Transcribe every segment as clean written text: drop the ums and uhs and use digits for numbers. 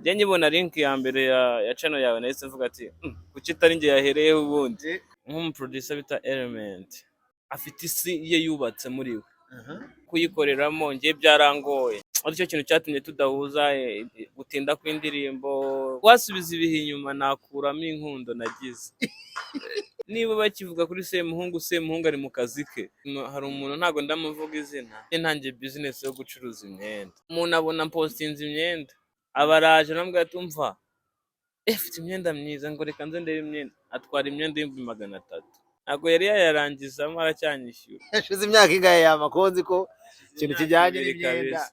Njye nkibona link ya mbere ya channel yawe, nahise mvuga ati: "Kuki itari njye yahereyeho?" Ubundi nk'umuproducer bita Element afite isi ye yubatse muri we, kuyikoreramo njye byarangoye, aricyo kintu cyatumye tudahuza, gutinda kw'indirimbo. Wasubiza ibihe inyuma, nakuramo inkundo nagize. Niba bakivuga kuri Semuhungu, Semuhungu ari mu kazi ke. Hari umuntu, ntabwo ndamuvuga izina, ntangiye business yo gucuruza imyenda, umuntu abona mpostinze imyenda, aba araje, arambwira ati: "Umva, ufite imyenda myiza," ngo reka nze ndebe imyenda, atwara imyenda y'300,000, ntabwo yari yayarangizamo, aracyanyishyura. Hashize imyaka ingahe yamakonzi ko ikintu kijyanye 2 n'imyenda? Kabisa.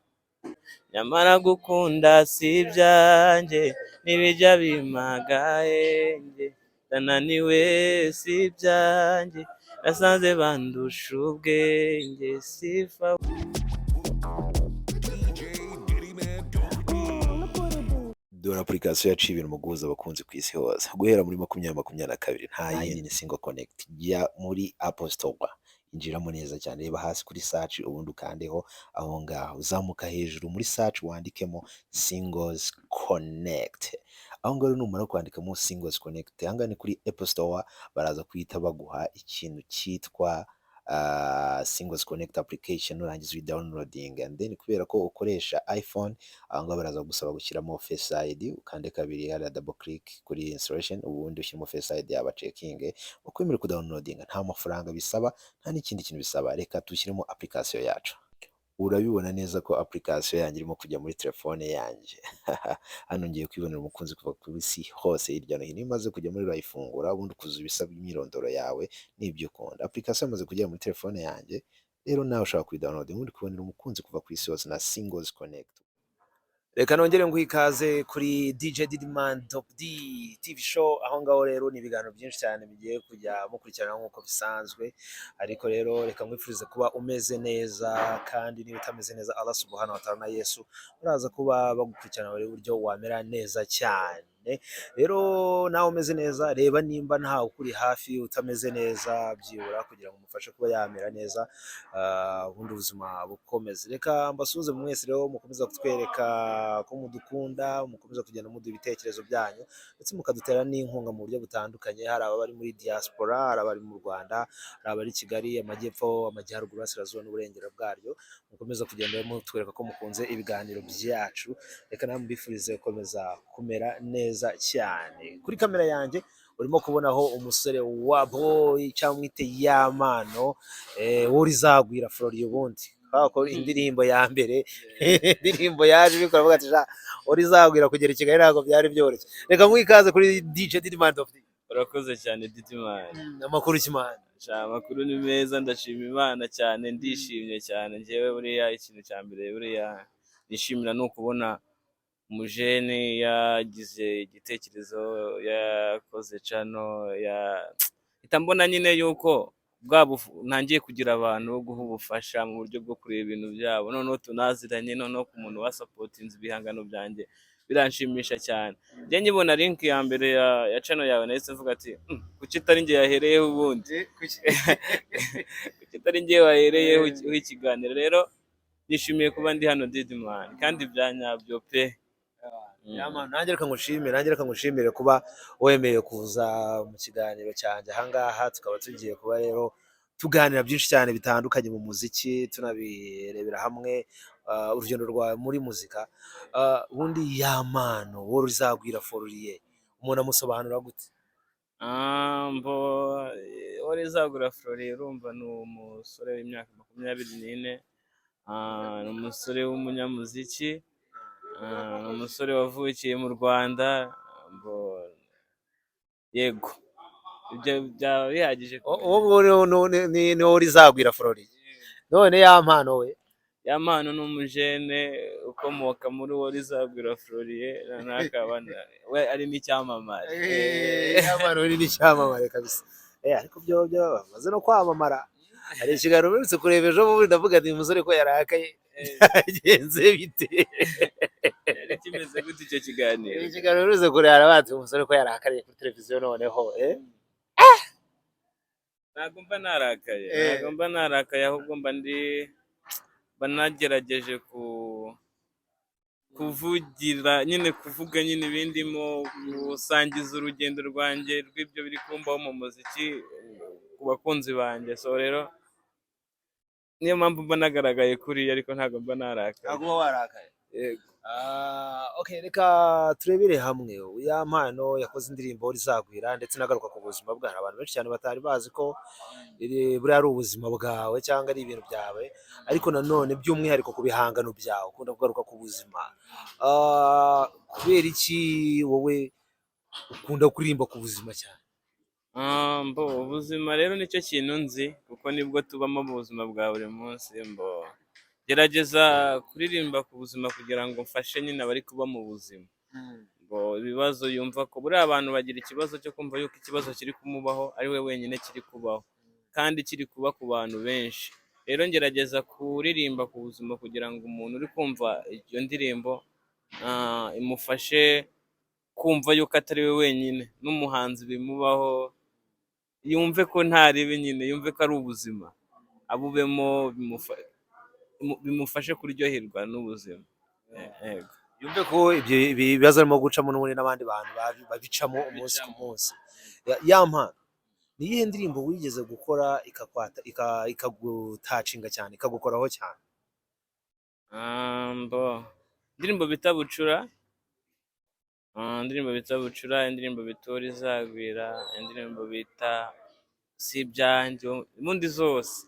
Nyamara gukunda si ibyanjye, ntibijya bimagahenge, ndananiwe, si ibyanjye, nasanze bandusha ubwenge, sifa. DJ Diddy Man Dope D. Dore application yaciye ibintu mu guhuza abakunzi ku isi hose guhera muri 2022, nta yindi, ni Single Connect. Jya muri Apple Store, injiramo neza cyane, reba hasi kuri search, ubundi ukandeho aho ngaho, uzamuka hejuru muri search, wandikemo Singles Connect. Aho ngaho numara kwandikamo Singles Connect, aha ngaha ni kuri Apple Store, baraza guhita baguha ikintu cyitwa Singles Connect application, nurangiza uyi downloading. And then kubera ko ukoresha iPhone, aho ngaho baraza gusaba gushyiramo Face ID, ukande kabiri hariya, double click kuri installation, ubundi ushyiramo Face ID yaba checking, ukwemera kudownloadinga. Nta mafaranga bisaba, nta n'ikindi kintu bisaba. Reka dushyiremo application yacu. Urabibona neza ko application yanjye irimo kujya muri telefone yanjye. Hano ngiye kwibonera umukunzi kuva ku isi hose, hirya no hino. Iyo umaze kujya muri, urayifungura, ubundi ukuzuza ibisabwa, imyirondoro yawe n'ibyo ukunda. Application yamaze kugera muri telefone yanjye. Rero nawe ushobora kuyidownload, ubundi kubonera umukunzi kuva ku isi hose na Singles Connect. Reka nongere nguhe ikaze kuri DJ Diddyman Top D TV Show. Aho ngaho rero ni ibiganiro byinshi cyane bigiye kujya mukurikirana nk'uko bisanzwe, ariko rero reka nkwifurize kuba umeze neza, kandi niba utameze neza, Allah Subhanahu wa Ta'ala na Yesu uraza kuba bagukurikirana buri buryo wamera neza cyane. Rero nawe umeze neza, reba nimba ntawe ukuri hafi utameze neza, byibura kugira ngo umufashe kuba yamera neza, ubundi ubuzima bukomeze. Reka mbasuhuze mwese rero mukomeza kutwereka ko mudukunda, mukomeza kugenda muduha ibitekerezo byanyu, ndetse mukadutera n'inkunga mu buryo butandukanye. Hari abari muri diaspora, hari abari mu Rwanda, hari abari i Kigali, amajyepfo, amajyaruguru, burasirazuba n'uburengero bwaryo. Mukomeza kugenda mutwereka ko mukunze ibiganiro byacu. Reka namwe mbifurize gukomeza kumera neza cyane. Kuri kamera yanjye urimo kubonaho umusore wa boy, cyangwa mwite Yamano, Uworizagwira Florian. Ubundi kubera ko indirimbo ya mbere, indirimbo yaje ibikora, avuga ati: "Sha, Uworizagwira kugera i Kigali ntabwo byari byoroshye." Reka nguhe ikaze kuri DJ Diddyman of the Urakoze cyane, Diddyman. Amakuru kimana? Sha, amakuru ni meza, ndashima Imana cyane, ndishimye cyane. Njyewe buriya ikintu cya mbere buriya nishimira ni ukubona umujene yagize igitekerezo, yakoze channel ya mpita mbona nyine yuko bwa ntangiye kugira abantu bo guha ubufasha mu buryo bwo kureba ibintu byabo, noneho tunaziranye, noneho ku muntu wasupportinze ibihangano byanjye, biranshimisha cyane. Njye nkibona link ya mbere ya channel yawe, nahise mvuga ati: "Kuki itari njye yahereyeho?" Ubundi kuki itari njye wahereyeho ikiganiro? Rero nishimiye kuba ndi hano, Diddyman, kandi bya nyabyo pe. Yamano, nanjye reka ngushimire kuba wemeye kuza mu kiganiro cyanjye ahangaha, tukaba tugiye kuba rero tuganira byinshi cyane bitandukanye mu muziki, tunabirebera hamwe urugendo rwawe muri muzika. Ubundi Yamano Uworizagwira Florian, umuntu amusobanura gute? Mbo Uworizagwira Florian, urumva ni umusore w'imyaka 24, ni umusore w'umunyamuziki, ni umusore wavukiye mu Rwanda. Mbo yego, ibyo byaba bihagije. Uwo nguwo ni Uworizagwira Florian. None Yampano we? Yampano ni umujene ukomoka muri Uworizagwira Florian, akaba we ari n'icyamamare. Yampano we ni n'icyamamare kabisa. Ariko byo bamaze no kwamamara. Hari ikiganiro mperutse kureba ejo bundi, ndavuga ati: "Umusore ko yarakaye, byagenze bite?" Cyari kimeze gute icyo kiganiro? Ikiganiro mperutse kureba, arabatse umusore ko yarakariye kuri televiziyo noneho. Ntabwo mba narakaye, ntabwo mba narakaye, ahubwo mba nagerageje ku Kuvugira nyine, kuvuga nyine ibindimo, gusangiza urugendo rwanjye rw'ibyo biri kumbaho mu muziki ku bakunzi banjye. So rero niyo mpamvu mba nagaragaye kuriya, ariko ntabwo mba narakaye. Ntabwo uba warakaye. Yego. Ah, okay, reka turebere hamwe ya mpano yakoze indirimbo Rizagwira, ndetse nagaruka ku buzima bwe. Hari abantu benshi cyane batari bazi ko buriya ari ubuzima bwawe cyangwa ari ibintu byawe, ariko nanone by'umwihariko ku bihangano byawe ukunda kugaruka ku buzima. Ah, kubera iki wowe ukunda kuririmba ku buzima cyane? Ah, mbo ubuzima rero nicyo kintu nzi, kuko nibwo tubamo mu buzima bwa buri munsi. Mbo gerageza kuririmba ku buzima kugira ngo mfashe nyine abari kuba mu buzima ngo ibibazo yumva ko buriya abantu bagira ikibazo cyo kumva yuko ikibazo kiri kumubaho ari we wenyine kiri kubaho, kandi kiri kuba ku bantu benshi. Rero ngerageza kuririmba ku buzima kugira ngo umuntu uri kumva iyo ndirimbo imufashe kumva yuko atari we wenyine, n'umuhanzi bimubaho, yumve ko nta ribi nyine, yumve ko ari ubuzima abubemo, bimufashe kuryoherwa n'ubuzima. Yego. Yumve ko ibyo ibibazo arimo gucamo n'ubundi n'abandi bantu babicamo umunsi ku munsi. Ya mpano, ni iyihe ndirimbo wigeze gukora ikagutacinga cyane, ikagukoraho cyane? Ah, mbo indirimbo bita Bucura, indirimbo bita Bucura, indirimbo bita Izagwira, indirimbo bita Si Ibyanjye, ubundi zose.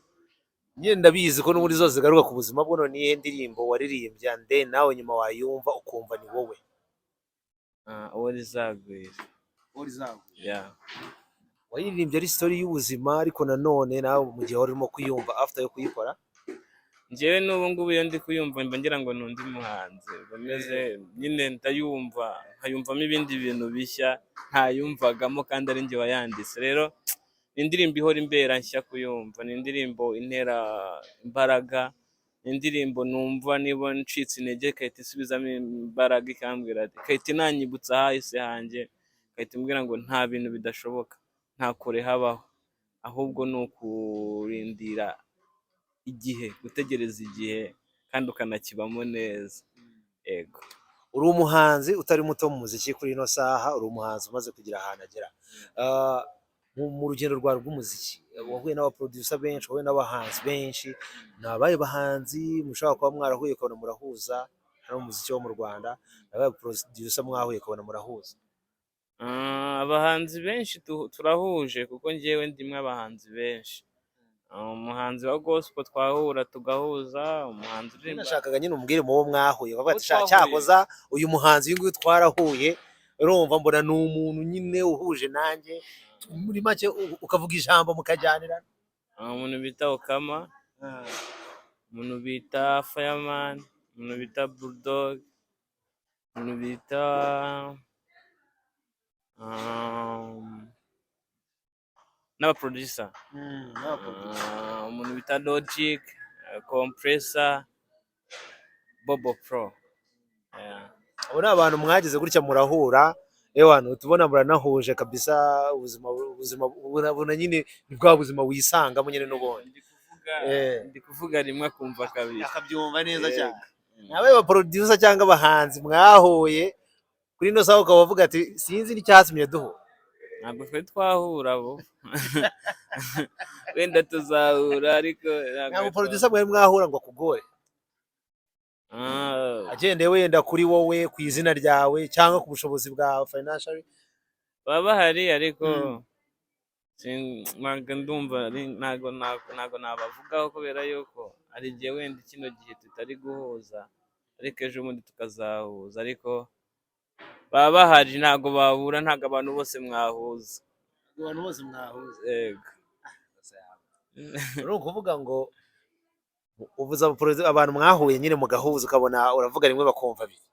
Nyine ndabizi ko n'ubundi zose zigaruka ku buzima bwo. None iyihe ndirimbo waririmbye ande nawe nyuma wayumva ukumva ni wowe? Ah, Uwo Rizagwira. Yeah. Wayiririmbye ari story y'ubuzima, ariko nanone nawe mu gihe wari urimo kuyumva after yo kuyikora? Njyewe n'ubu ngubu iyo ndi kuyumva mba ngira ngo ni undi muhanzi bameze nyine. Ndayumva nkayumvamo ibindi bintu bishya ntayumvagamo, kandi ari njye wayanditse. Rero ni indirimbo ihora imbera nshya kuyumva, ni indirimbo intera imbaraga, ni indirimbo numva niba ncitse intege igahita isubizamo imbaraga, ikambwira ati, igahita inanyibutsa ahahise hanjye, igahita imbwira ngo nta bintu bidashoboka, nta kure habaho, ahubwo ni ukurindira igihe, gutegereza igihe kandi ukanakibamo neza. Yego. Uri umuhanzi utari muto mu muziki kuri ino saha, uri umuhanzi umaze kugira ahantu agera. Mu rugendo rwawe rw'umuziki wahuye n'abaproducer benshi, wahuye n'abahanzi benshi. Ni abahe bahanzi mushobora kuba mwarahuye ukabona murahuza hano mu muziki wo mu Rwanda? Ni abahe producer mwahuye ukabona murahuza? Ah, abahanzi benshi turahuje, kuko njyewe ndimwe abahanzi benshi. Umuhanzi wa gospel twahura tugahuza, umuhanzi uririmba Nashakaga nyine umbwire mu bo mwahuye bavuga ati: Abo twahuye. "Cyakoza uyu muhanzi uyu nguyu twarahuye, urumva mbona ni umuntu nyine uhuje nanjye," muri make ukavuga ijambo mukajyanirana. Umuntu bita Okama, umuntu bita Fireman, umuntu bita Bulldog, umuntu bita n'abaproducer, umuntu bita Logic, Compressor, Bobo Pro. Yeah. Abo ni abantu mwagize gutya murahura, ewana tubona muranahuje kabisa, ubuzima ubona nyine ni bwa buzima wisangamo nyine n'ubundi. Ndi kuvuga Eh. ndi kuvuga rimwe akumva kabiri. Akabyumva neza Yego. cyane. Nawe ba producer cyangwa abahanzi mwahuye kuri ino saha ukaba uvuga ati: "Sinzi n'icyatumye duhura"? Ntabwo twari twahura bo, wenda tuzahura, ariko ntabwo Ntabwo twari producer mwari mwahura ngo akugore? Ah, agendeye wenda kuri wowe, ku izina ryawe cyangwa ku bushobozi bwawe financially? Baba bahari, ariko ntabwo ndumva ntabwo nabavugaho, kubera yuko hari igihe wenda kino gihe tutari guhuza, ariko ejo bundi tukazahuza. Ariko baba bahari, ntabwo babura, ntabwo abantu bose mwahuza. Abantu bose mwahuza? Yego. Ni ukuvuga ngo uvuze abantu mwahuye nyine mugahuza, ukabona uravuga rimwe bakumva abiri,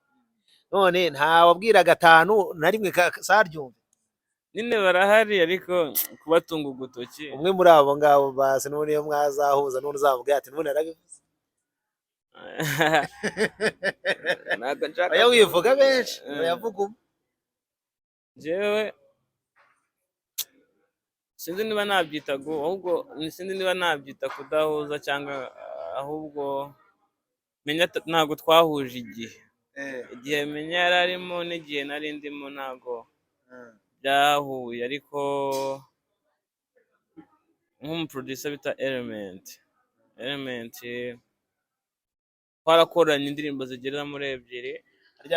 none ntawabwira gatanu na rimwe saryumve? Nyine barahari, ariko kubatunga ugutoki. Umwe muri abo ngabo basi, n'ubundi iyo mwazahuza n'ubundi uzavuga ati: "N'ubundi narabivuze." Ntabwo nshaka Oya, wivuga benshi. Oya, vuga umwe. Njyewe sinzi niba nabyita ahubwo sinzi niba nabyita kudahuza cyangwa ahubwo menya ntabwo twahuje igihe. Igihe Menya yari arimo n'igihe nari ndimo ntago byahuye, ariko nk'umuproducer bita Element, Element twarakoranye indirimbo zigera muri ebyiri.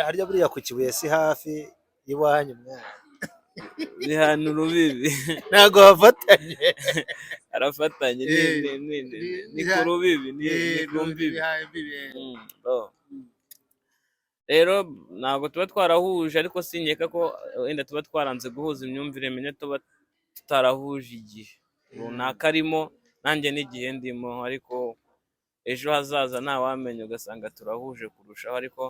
Harya buriya ku Kibuye si hafi y'iwanyu mwana? Bihana urubibi. Ntabwo bafatanye. Arafatanye, ni ku rubibi, ni ku mbibi. Oh. Rero ntabwo tuba twarahuje, ariko sinkeka ko wenda tuba twaranze guhuza imyumvire. Menya tuba tutarahuje igihe runaka arimo nanjye n'igihe ndimo, ariko ejo hazaza ntawamenya, ugasanga turahuje kurushaho. Ariko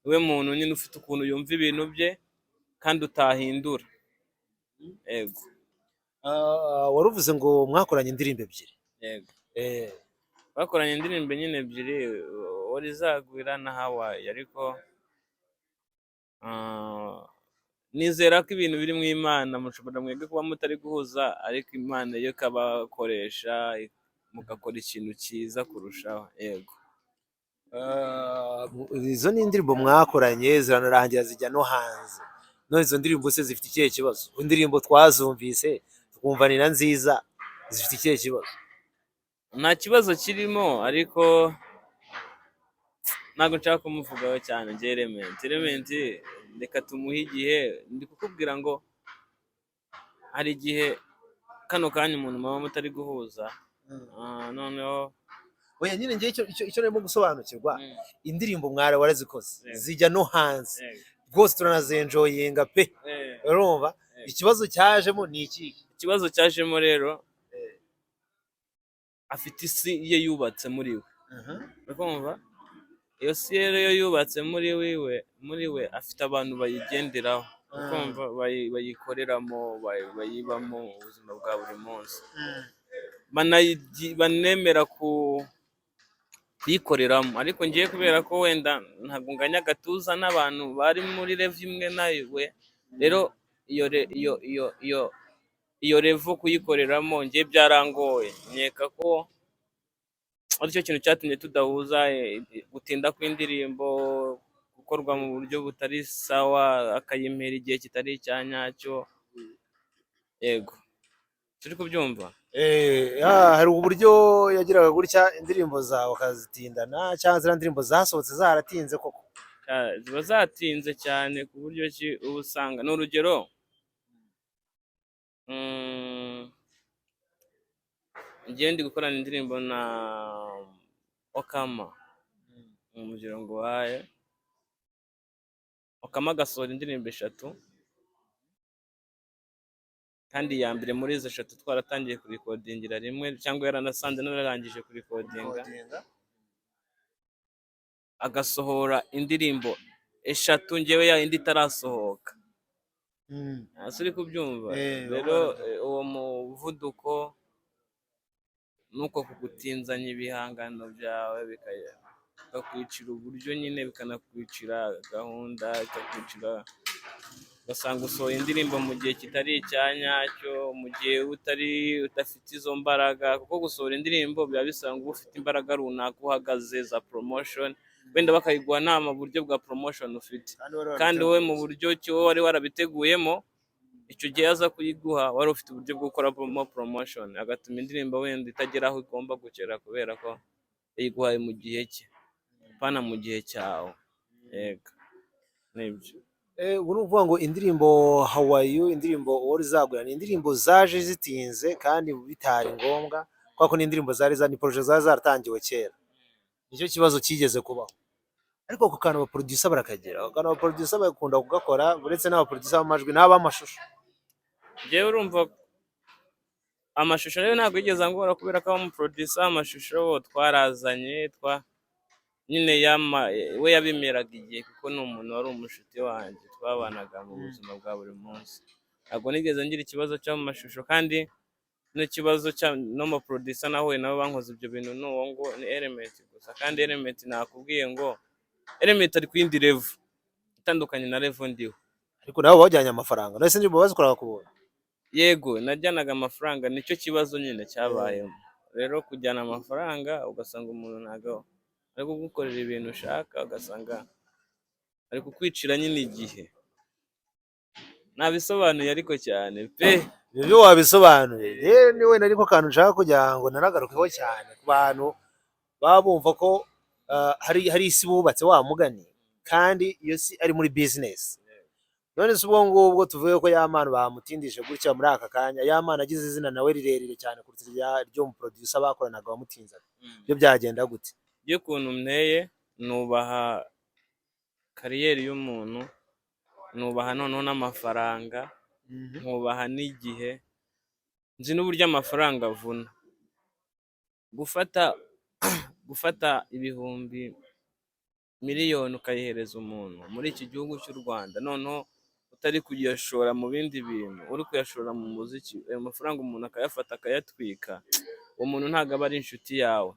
niwe muntu nyine ufite ukuntu yumva ibintu bye kandi utahindura. Yego. Ah, waruvuze ngo mwakoranye indirimbo ebyiri. Yego. Bakoranye indirimbo nyine ebyiri, Uworizagwira na Hawaii, ariko nizera ko ibintu biri mu Imana mushobora mwebwe kuba mutari guhuza, ariko Imana yo ikabakoresha mugakora ikintu cyiza kurushaho. Yego. Ah, izo ni indirimbo mwakoranye ziranarangira zijya no hanze. None izo ndirimbo se zifite ikihe kibazo? Indirimbo twazumvise tukumva ni na nziza, zifite ikihe kibazo? Nta kibazo kirimo, ariko ntabwo nshaka kumuvugaho cyane njye Element. Element reka tumuhe igihe. Ndi kukubwira ngo hari igihe kano kanya umuntu muba mutari guhuza, noneho Oya nyine, njye icyo narimo gusobanukirwa, indirimbo mwari warazikoze zijya no hanze, rwose turanazenjoyinga pe. Urumva, ikibazo cyajemo ni iki? Ikibazo cyajemo rero, afite isi ye yubatse muri we, urikumva? Iyo si rero yo yubatse muri we afite abantu bayigenderaho, urikumva? Bayikoreramo, bayibamo ubuzima bwa buri munsi, banemera kuyikoreramo. Ariko ngiye kubera ko wenda ntabwo nganya agatuza n'abantu bari muri level imwe nawe, rero iyo level kuyikoreramo ngiye byarangoye. Nkeka ko aricyo kintu cyatumye tudahuza, gutinda kw'indirimbo gukorwa mu buryo butari sawa, akayimpera igihe kitari icya nyacyo. Yego, turi kubyumva. Hari uburyo yagiraga gutya indirimbo zawe akazitindana, cyangwa ziriya ndirimbo zasohotse zaratinze koko? Ziba zatinze cyane ku buryo ki uba usanga, ni urugero, njyewe ndi gukorana indirimbo na Okama, urugero nguhaye, Okama agasohora indirimbo eshatu, kandi iya mbere muri izo eshatu twaratangiye kurikodingira rimwe, cyangwa yaranasanze nararangije kurikodinga, agasohora indirimbo eshatu njyewe ya indi itarasohoka. Ese uri kubyumva? Rero uwo muvuduko nuko kugutinzanya ibihangano byawe bikakwicira uburyo nyine, bikanakwicira gahunda, bikakwicira, ugasanga usohoye indirimbo mu gihe kitari icya nyacyo, mu gihe utari udafite izo mbaraga, kuko gusohora indirimbo biba bisaba ngo ube ufite imbaraga runaka uhagaze za promotion, wenda bakayiguha nta mu buryo bwa promotion ufite, kandi wowe mu buryo ki wowe wari warabiteguyemo, icyo gihe aza kuyiguha wari ufite uburyo bwo gukoramo promotion, agatuma indirimbo wenda itagera aho igomba kugera kubera ko yayiguhaye mu gihe cye, apana mu gihe cyawe. Yego, nibyo. Ubu ni ukuvuga ngo indirimbo How Are You, indirimbo Uwo Rizagura, ni indirimbo zaje zitinze kandi bitari ngombwa, kubera ko ni indirimbo zari za ni projet zari zaratangiwe kera, nicyo kibazo cyigeze kubaho. Ariko ako kantu abaproducer barakagira, ako kantu abaproducer bakunda kugakora, uretse n'abaproducer b'amajwi n'ab'amashusho. Njyewe urumva amashusho rero ntabwo yigeze angora, kubera ko abamuproducer amashusho bo twarazanye twa nyine yama we yabimeraga igihe, kuko ni umuntu wari umushuti wanjye twabanaga mu buzima bwa buri munsi. Ntabwo nigeze ngira ikibazo cy'amashusho, kandi n'ikibazo cya n'umuproducer nahuye nabo bankoze ibyo bintu ni uwo ngo ni Element gusa. Kandi Element nakubwiye ngo Element ari ku yindi level itandukanye na level ndiho. Ariko nabo bajyanye amafaranga, none se indirimbo bazikoraga ku buntu? Yego, najyanaga amafaranga, nicyo kibazo nyine cyabayemo. Rero kujyana amafaranga ugasanga umuntu ntabwo ari kugukorera ibintu ushaka, ugasanga Ari kukwicira nyine igihe. Nabisobanuye ariko cyane pe. Ibyo wabisobanuye rero, ni wenda ariko kantu nshaka kugira ngo nanagarukeho cyane ku bantu baba bumva ko hari isi bubatse wa mugani, kandi iyo si ari muri business. None se ubwo ngubwo tuvuge ko Yampano bamutindije gutya muri aka kanya, Yampano agize izina nawe rirerire cyane kuruta iryo mu producer bakoranaga wamutinzaga, byo byagenda gute? Iyo ukuntu nteye, nubaha career y'umuntu, nubaha noneho n'amafaranga, nkubaha n'igihe, nzi n'uburyo amafaranga avuna. Gufata ibihumbi miliyoni ukayihereza umuntu muri iki gihugu cy'u Rwanda, noneho utari kuyashora mu bindi bintu, uri kuyashora mu muziki, ayo mafaranga umuntu akayafata akayatwika, uwo muntu ntabwo aba ari inshuti yawe.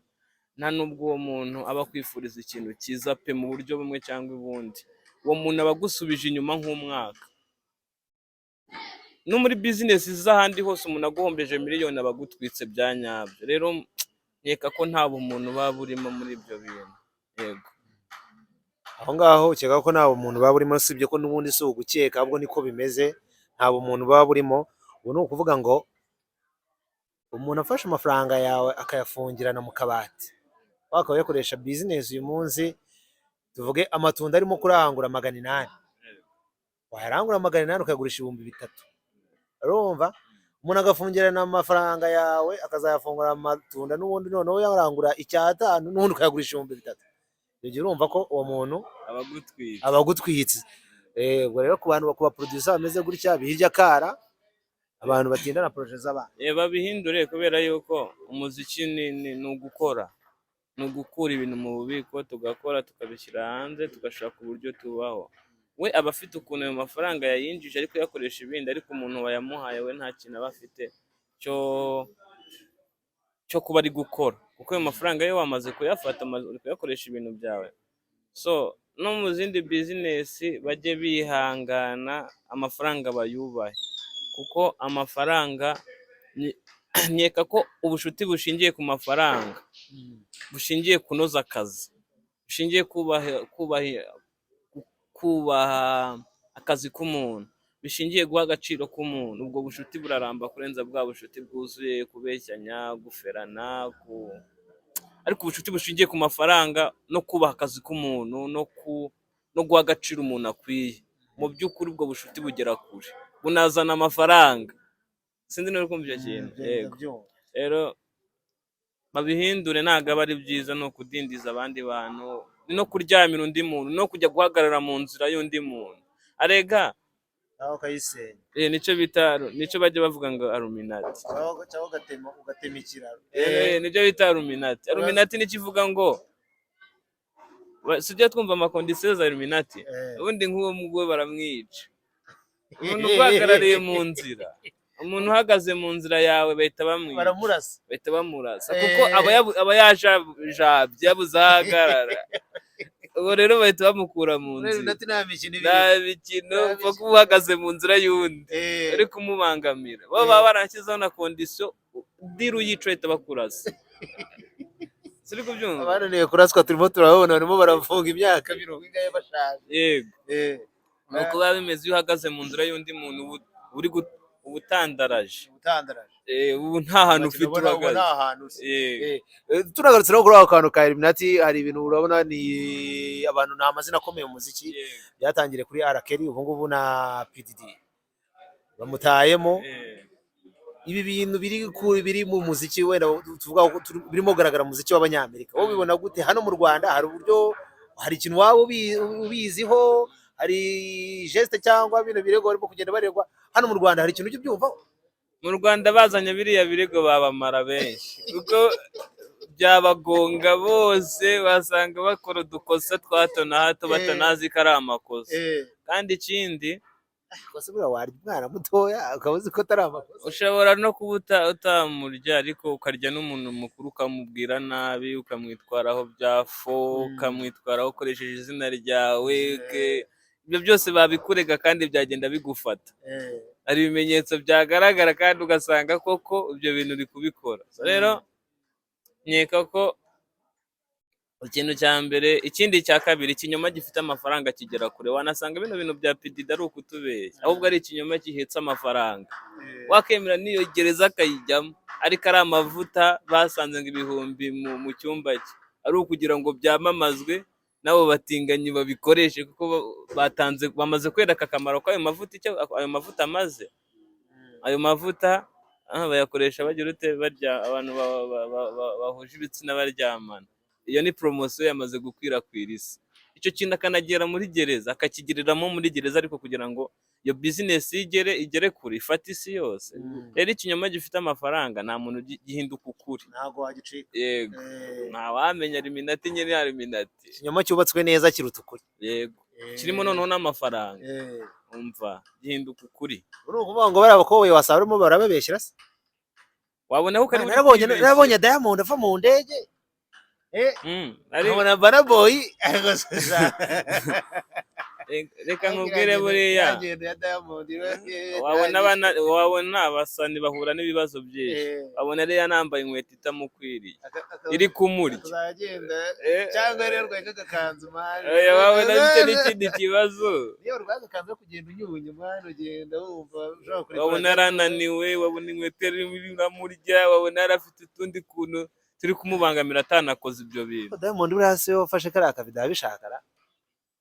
Nta nubwo uwo muntu aba akwifuriza ikintu cyiza pe, mu buryo bumwe cyangwa ubundi. Uwo muntu aba agusubije inyuma nk'umwaka. No muri business z'ahandi hose, umuntu aguhombeje miliyoni aba agutwitse bya nyabyo. Rero nkeka ko nta bumuntu buba burimo muri ibyo bintu, yego. Aho ngaho ukeka ko nta bumuntu buba burimo, usibye ko n'ubundi si ugukeka, ahubwo niko bimeze, nta bumuntu buba burimo. Ubu ni ukuvuga ngo umuntu afashe amafaranga yawe akayafungirana mu kabati, wakaba uyakoresha business uyu munsi, tuvuge amatunda arimo kurangura 800, wayarangura 800 ukayagurisha 3000. Urumva umuntu agafungirana amafaranga yawe, akazayafungura amatunda n'ubundi, noneho yarangura icyatanu n'ubundi ukayagurisha 3000. Icyo gihe urumva ko uwo muntu abagutwitse. Aba agutwitse. Ubwo rero ku bantu, ku ba producer bameze gutya birya kara abantu, batindana projet z'abantu. Babihindure, kubera yuko umuziki ni ugukora, ni ugukura ibintu mu bubiko, tugakora, tukabishyira hanze, tugashaka uburyo tubaho. We aba afite ukuntu ayo mafaranga yayinjije, ariko kuyakoresha ibindi, ariko umuntu wayamuhaye we nta kintu aba afite cyo kuba ari gukora, kuko ayo mafaranga yo wamaze kuyafata, uri kuyakoresha ibintu byawe. So no mu zindi business bajye bihangana, amafaranga bayubahe, kuko amafaranga nkeka ko ubushuti bushingiye ku mafaranga, bushingiye kunoza akazi, bushingiye kubaha akazi k'umuntu, bishingiye guha agaciro k'umuntu, ubwo bushuti buraramba kurenza bwa bushuti bwuzuye kubeshyanya, guferana. Ariko ubucuti bushingiye ku mafaranga no kubaha akazi k'umuntu no guha agaciro umuntu akwiye, mu by'ukuri ubwo bushuti bugera kure, bunazana amafaranga. Sinzi niba uri kumva icyo kintu. Yego, rero babihindure, ntabwo aba ari byiza. Ni ukudindiza abandi bantu, ni no kuryamira undi muntu, no kujya guhagarara mu nzira y'undi muntu arega. Nawe ukayisenya. Nicyo bita, nicyo bajya bavuga ngo Illuminati. Cyangwa ugatema ikiraro. Nicyo bita Illuminati. Illuminati nicyo ivuga ngo sijya twumva ama conditions za Illuminati. Ubundi nk'uwo mugwe baramwica, umuntu uguhagarariye mu nzira, umuntu uhagaze mu nzira yawe bahita bamwica. Baramurasa. Bahita bamurasa, kuko aba yajabye, yabuze aho ahagarara. Ubwo rero bahita bamukura mu nzira. Illuminati nta mikino ibiri. Nta mikino. Nta upfa mikino. Kuba uhagaze mu nzira y'undi uri kumubangamira, bo baba barashyizeho na condition, dira uyica bahita bakurasa. Siri kubyumva? Abananiwe kuraswa turimo turababona, barimo barafunga imyaka mirongo ingahe bashaje. Yego. Nuko biba bimeze iyo uhagaze mu nzira y'undi muntu, uba utandaraje. Utandaraje. Ubu nta hantu ufite Ubona uhagaze. Nta hantu ufite. Yego. Tunagarutse no kuri ako kantu ka Illuminati, hari ibintu urabona ni abantu, ni amazina akomeye mu muziki. Byatangiriye kuri R. Kelly, ubu ngubu na P Diddy bamutayemo. Ibi bintu biri mu muziki, wenda tuvuga ko birimo kugaragara mu muziki w'Abanyamerika, wowe ubibona gute? Hano mu Rwanda hari uburyo, hari ikintu waba ubiziho? Hari geste cyangwa bino birego barimo kugenda baregwa hano mu Rwanda, hari ikintu ujya ubyumvaho? Mu Rwanda bazanye biriya birego babamara benshi, kuko byabagonga bose, basanga bakora udukosa twa hato na hato batanazi ko ari amakosa. Kandi ikindi, Kosa buriya warya umwana mutoya ukaba uzi ko atari amakosa? Ushobora no kuba utamurya, ariko ukarya n'umuntu mukuru, ukamubwira nabi, ukamwitwaraho bya fo, ukamwitwaraho ukoresheje izina ryawe. Ibyo byose babikurega kandi byagenda bigufata. Hari ibimenyetso byagaragara kandi ugasanga koko ibyo bintu uri kubikora. So rero nkeka ko Ikintu cya mbere, ikindi cya kabiri, ikinyoma gifite amafaranga kigera kure. Wanasanga bino bintu bya P Diddy ari ukutubeshya, ahubwo ari ikinyoma gihetse amafaranga. Wakemera n'iyo gereza akayijyamo, ariko ari amavuta basanze ngo ibihumbi mu cyumba cye, ari ukugira ngo byamamazwe n'abo batinganyi babikoreshe, kuko batanze, bamaze kwereka akamaro k'ayo mavuta, icyo ayo mavuta amaze. Ayo mavuta bayakoresha bagira ute? Barya abantu bahuje ibitsina baryamana. Iyo ni poromosiyo yamaze gukwirakwira isi. Icyo kintu akanagera muri gereza, akakigiriramo muri gereza, ariko kugira ngo iyo bizinesi igere kure, ifate isi yose. Rero ikinyoma gifite amafaranga nta muntu gihinduka ukuri. Ntabwo wagicika. Yego. Ntawamenya Illuminati nyine ya Illuminati. Ikinyoma cyubatswe neza kiruta ukuri. Yego, kirimo noneho n'amafaranga. Umva, gihinduka ukuri. Uri ukuvuga ngo bariya bakoboyi wasaba barimo barababeshyira se? Wabona ko kari buri Narabonye kwibeshya. Narabonye Diamond ava mu ndege, nkabona Burna Boy. Reka nkubwire, buriya ya Diamond. Wabona abana, wabona abasani bahura n'ibibazo byinshi. Wabona ariya nambaye inkweto itamukwiriye, iri kumurya. Azagenda cyangwa rero rwaye kagakanzu, man. Oya, wabona afite n'ikindi kibazo. Niyo rwaye agakanzu ko kugenda unyunya, man, ugenda wumva ushobora kurekura. Wabona arananiwe, wabona inkweto irimo iramurya, wabona yarafite utundi kuntu turi kumubangamira atanakoze ibyo bintu. Diamond buriya si we wafashe kariya kavido abishaka ra?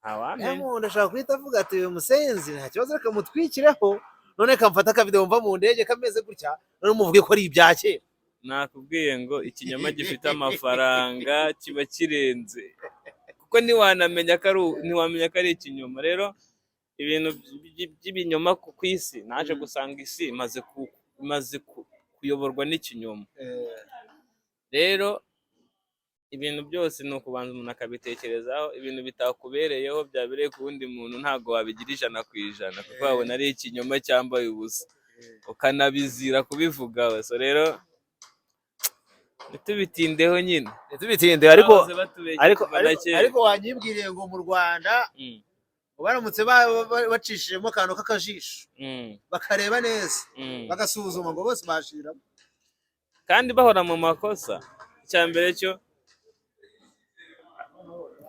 Ntawamenya. Diamond ashobora guhita avuga ati: "Uyu musenzi nta kibazo, reka mutwikireho, none kamfata akavido mva mu ndege kameze gutya, none muvuge ko ari ibya kera." Nakubwiye ngo ikinyoma gifite amafaranga kiba kirenze, kuko ntiwamenya ko ari ikinyoma. Rero ibintu by'ibinyoma ku isi, naje gusanga isi imaze kuyoborwa n'ikinyoma. Rero ibintu byose ni ukubanza umuntu akabitekerezaho. Ibintu bitakubereyeho byabereye ku wundi muntu, ntabwo wabigira 100%, kuko wabona ari ikinyoma cyambaye ubusa, ukanabizira kubivugaho. So rero ntitubitindeho nyine. Ntitubitinde, ariko Bahoze batubeshya ariko kuva na ariko, kera. Ariko wanyibwiriye ngo mu Rwanda baramutse bacishijemo akantu k'akajisho, bakareba neza, bagasuzuma, ngo bose bashiramo. Kandi bahora mu makosa. Icya mbere cyo,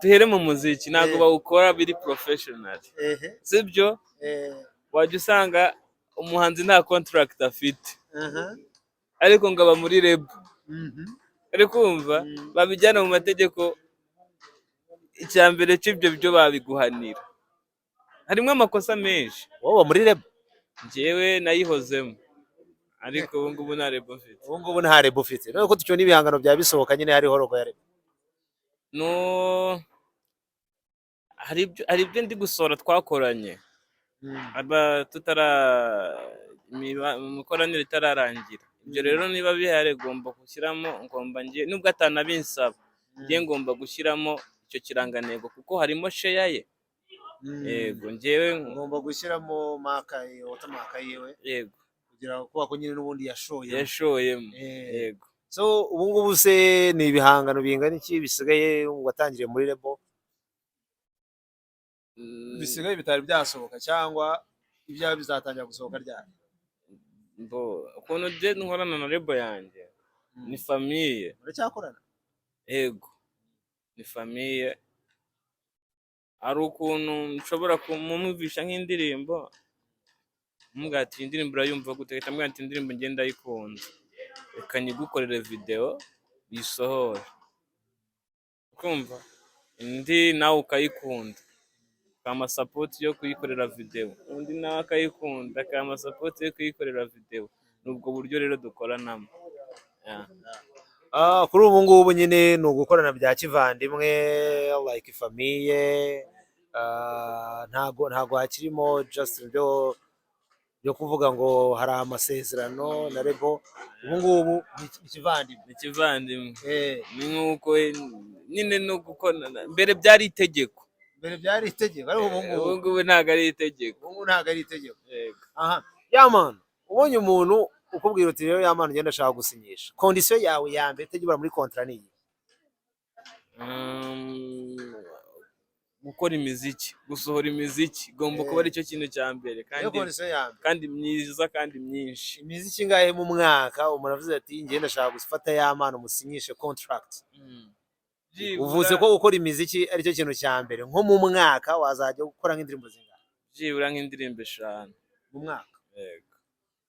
duhere mu muziki, ntabwo bawukora biri professional, sibyo? Wajya usanga umuhanzi nta contract afite, ariko ngo aba muri label. Ari kumva babijyana mu mategeko, icya mbere cy'ibyo byo babiguhanira. Harimo amakosa menshi. Wowe muri label? Njyewe nayihozemo, ariko ubu ngubu nta label mfite. Ubu ngubu nta label ufite. None ko tukibona ibihangano bya bisohoka nyine hariho logo ya label? No, hari ibyo ndi gusohora twakoranye, aba tutara imikoranire itararangira. Ibyo rero niba bihari, ngomba gushyiramo, ngomba ngiye, nubwo atanabinsaba, ngiye ngomba gushyiramo icyo kirangantego, kuko harimo share ye. Yego, njyewe. Ugomba gushyiramo mark, watermark yiwe. Yego. Kugira ngo kuba ko nyine n'ubundi yashoye. Yashoyemo. Yego. So ubu ngubu se ni ibihangano bingana iki bisigaye watangiriye muri label, bisigaye bitari byasohoka, cyangwa ibyawe bizatangira gusohoka ryari? Bo, ukuntu je nkorana na label yanjye ni famille. Muracyakorana? Yego, ni famille. Hari ukuntu nshobora kumumvisha nk'indirimbo, mubwira ati: "Iyi ndirimbo urayumva gute?" Ahita ambwira ati: "Indirimbo njye ndayikunze, reka nyigukorere video uyisohore." Kumva indi nawe ukayikunda, ukampa support yo kuyikorera video, undi nawe akayikunda, akampa support yo kuyikorera video. Ni ubwo buryo rero dukoranamo. Yeah. Kuri ubu ngubu nyine ni ugukorana bya kivandimwe, like famille. Ntago hakirimo just byo kuvuga ngo hari amasezerano na label. Ubu ngubu ni ikivandimwe. Ni ikivandimwe. Ni nk'uko nyine no gukorana mbere byari itegeko. Mbere byari itegeko, ariko ubu ngubu Ubu ngubu ntabwo ari itegeko. Ubu ngubu ntabwo ari itegeko. Yego. Aha, ya man, ubonye umuntu ukubwira uti: "Rero ya man, ugenda ashaka gusinyisha," condition yawe ya mbere itajya ibura muri contrat ni iyi? Gukora imiziki, gusohora imiziki igomba kuba aricyo kintu cya mbere Niyo kandi condition ya mbere. Kandi myiza kandi myinshi. Imiziki ingahe mu mwaka umuntu avuze ati: "Njye ndashaka gufata ya man, umusinyishe contract"? Byibura- Uvuze ko gukora imiziki aricyo kintu cya mbere, nko mu mwaka wazajya gukora nk'indirimbo zingana? Byibura nk'indirimbo 5. Mu mwaka? Yego.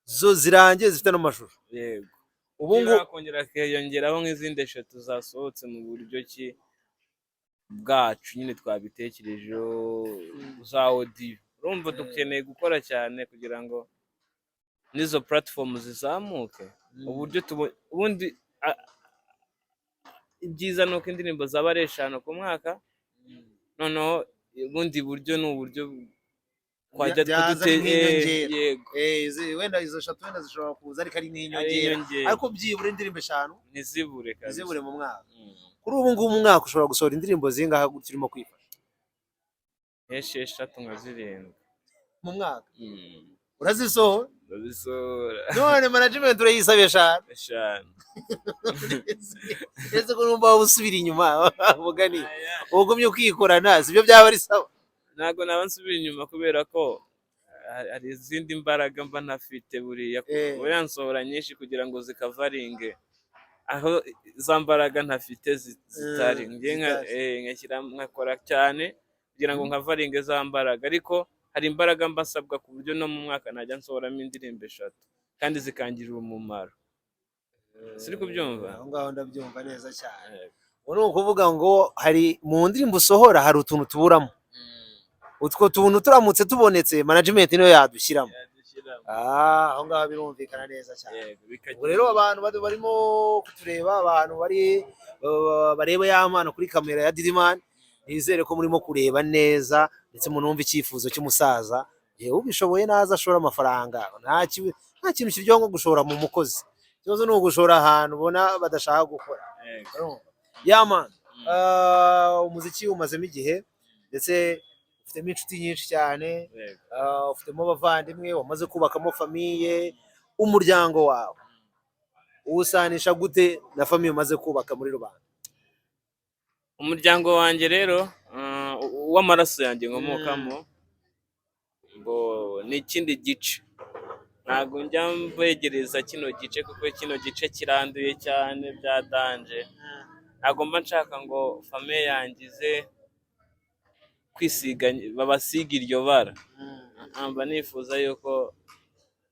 Zo zirangiye zifite n'amashusho? Yego. Ubu ngubu Byibura kongera akiyongeraho nk'izindi 3 zasohotse mu buryo ki bwacu nyine twabitekerejeho za audio. Urumva dukeneye gukora cyane kugira ngo n'izo platform zizamuke, uburyo ubundi ibyiza ni uko indirimbo zaba ari 5 ku mwaka, noneho ubundi buryo ni uburyo twajya Byaza nk'inyongera. Yego. Wenda izo 3 wenda zishobora kuza ariko ari Ari nk'inyongera. inyongera. Ariko byibura indirimbo 5 ntizibure kabisa. Ntizibure mu mwaka. Kuri ubu ngubu mu mwaka ushobora gusohora indirimbo zingahe gutyo urimo kwifasha? Nk'esheshatu, nka 7. Mu mwaka urazisohora? Ndazisohora. None management urayisaba 5? 5. Ese ko numva waba usubira inyuma, mugani ugumye ukikorana, sibyo byaba ari sawa? Ntabwo naba nsubira inyuma kubera ko hari izindi mbaraga mba ntafite buriya. Buriya nsohora nyinshi kugira ngo zikavaringe aho za mbaraga ntafite zitari. Njye Zitari. Nkashyira nkakora cyane kugira ngo nkavaringe za mbaraga, ariko hari imbaraga mba nsabwa ku buryo no mu mwaka najya nsohoramo indirimbo 3 kandi zikangirira umumaro. Siri kubyumva? Aho ngaho ndabyumva neza cyane. Ubu ni ukuvuga ngo hari mu ndirimbo usohora hari utuntu tuburamo, utwo tuntu turamutse tubonetse management niyo yadushyiramo. Yadushyiramo. Ah, aho ngaho birumvikana neza cyane. Yego, bikagira Ubwo rero abantu barimo kutureba, abantu bari bareba ya mpano kuri kamera ya Didimani, nizere ko murimo kureba neza ndetse munumva icyifuzo cy'umusaza. Yewe, ubishoboye naza ashora amafaranga. Nta kintu kiryoha nko gushora mu mukozi. Ikibazo ni ugushora ahantu ubona badashaka gukora. Yego. Yama, umuziki umazemo igihe ndetse ufitemo inshuti nyinshi cyane. Yego. Ufitemo abavandimwe, wamaze kubakamo famille. Umuryango wawe uwusanisha gute na famille umaze kubaka muri rubanda? Umuryango wanjye rero, uw'amaraso yanjye nkomokamo ngo ni ikindi gice, ntabwo njya mbegereza kino gice kuko kino gice kiranduye cyane bya danger. Ntabwo mba nshaka ngo famille yanjye ize kwisiga, babasiga iryo bara. Mba nifuza yuko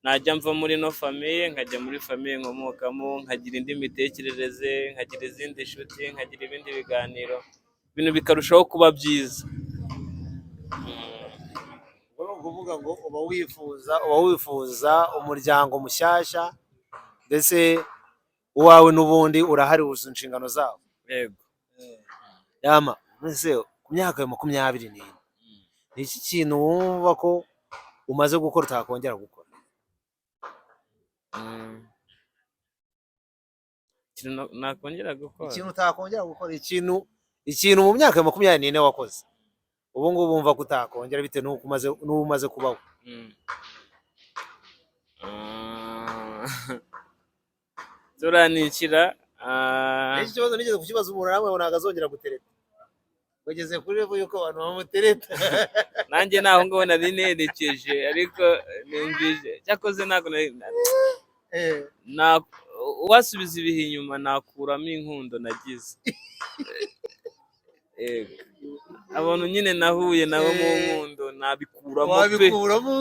najya mva muri ino famille nkajya muri famille nkomokamo, nkagira indi mitekerereze, nkagira izindi nshuti, nkagira ibindi biganiro, ibintu bikarushaho kuba byiza. Ubwo ni ukuvuga ngo uba wifuza umuryango mushyashya, ndetse uwawe n'ubundi urahari, wuzuza inshingano zawo. Yego. Yama, mbese ku myaka ya 24 ni iki kintu wumva ko umaze gukora utakongera gukora? Ikintu nakongera gukora? Ikintu utakongera gukora, ikintu mu myaka ya 24 wakoze ubu ngubu wumva ko utakongera bitewe n'uko umaze n'ubu umaze kubaho. Turanikira Iki kibazo nigeze kukibaza umuntu, namwe ngo ntabwo azongera gutereta, ugeze kuri level y'uko abantu bamutereta. Nanjye naho ngaho nari nerekeje, ariko numvise cyakoze ntabwo nari na uwasubiza ibihe inyuma nakuramo inkundo nagize. Yego. Abantu nyine nahuye nabo mu nkundo nabikuramo pe. Wabikuramo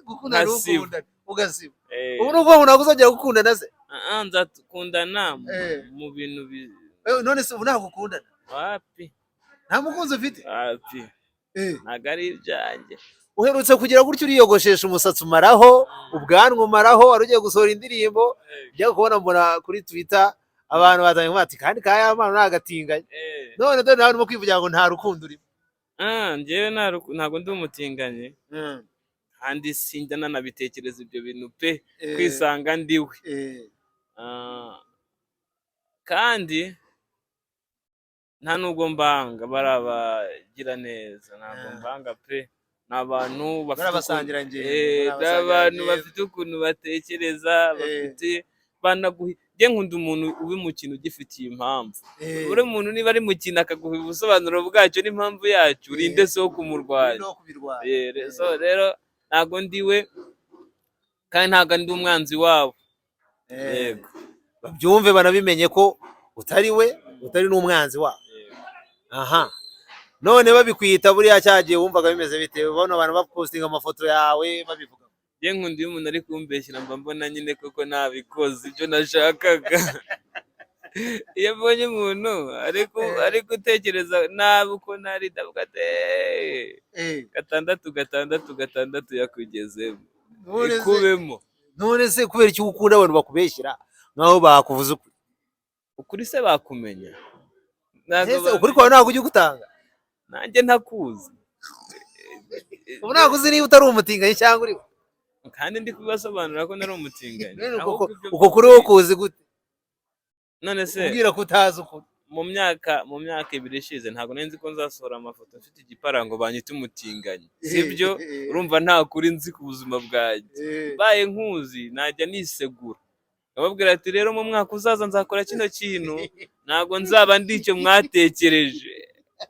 gukundana. Nkasiba. Gukundana ugasiba. Eh. Ubu ni ukuvuga ngo ntabwo uzongera gukundana se? Ah, ah, nzakundana Eh. mu bintu None se ubu ntabwo ukundana? Wapi. Nta mukunzi ufite? Wapi. Ntabwo ari ibyanjye. Uherutse kugira gutyo uriyogoshesha, umusatsi umaraho, ubwanwa umaraho, wari ugiye gusohora indirimbo, njya kubona mbona kuri Twitter abantu batangiye kuvuga ati kandi ka Yampano ni agatinganyi. None dore nawe urimo kwivugira ngo nta rukundo urimo. Ah, njyewe ntabwo ndi umutinganyi, kandi sinjya nanabitekereza ibyo bintu pe, kwisanga ndiwe. Ah, kandi nta nubwo mbanga bari abagira neza, ntabwo mbanga pe. Ni abantu bafite Bari abasangirangendo, bari ni abantu abasangirangendo. bafite ukuntu batekereza, bafite banaguha. Njye nkunda umuntu ubi mu kintu ugifitiye impamvu. Buri muntu niba ari mu kintu akaguha ubusobanuro bwacyo n'impamvu yacyo, urinde se wo kumurwanya? No kubirwanya. So rero ntabwo ndiwe kandi ntabwo ndi umwanzi wabo. Yego. Babyumve banabimenye ko utari we. Utari n'umwanzi wabo. Yego. Aha, none babikwita buriya cyagiye wumvaga bimeze bite, ubona abantu bapostinga amafoto yawe babivuga? Njye nkunda iyo umuntu ari kumbeshyira, mba mbona nyine koko nabikoze ibyo nashakaga. Iyo mbonye umuntu ari gutekereza nabi uko nari, ndavuga ati: "Eh, gatandatu gatandatu gatandatu yakugezemo." None se Ikubemo. None se kubera icyo ukunda abantu bakubeshyira nkaho bakuvuze ukuri? Ukuri se bakumenya? Ntabwo. Ese ukuri kwawe ntabwo ujya ugutanga? Nanjye ntakuzi. Ubu ntabwo uzi niba utari umutinganyi cyangwa uri we. Kandi ndi kubibasobanurira ko nari umutinganyi. None Ahubwo ibyo uko kuri wowe kuzi gute? None se Ubwira ko utazi ukuri. Mu myaka 2 ishize ntabwo nari nzi ko nzasohora amafoto mfite igipara ngo banyite umutinganyi, sibyo? Urumva nta kuri nzi ku buzima bwanjye. Mbaye nkuzi najya nisegura nkababwira ati: "Rero mu mwaka uzaza nzakora kino kintu, ntabwo nzaba ndi icyo mwatekereje."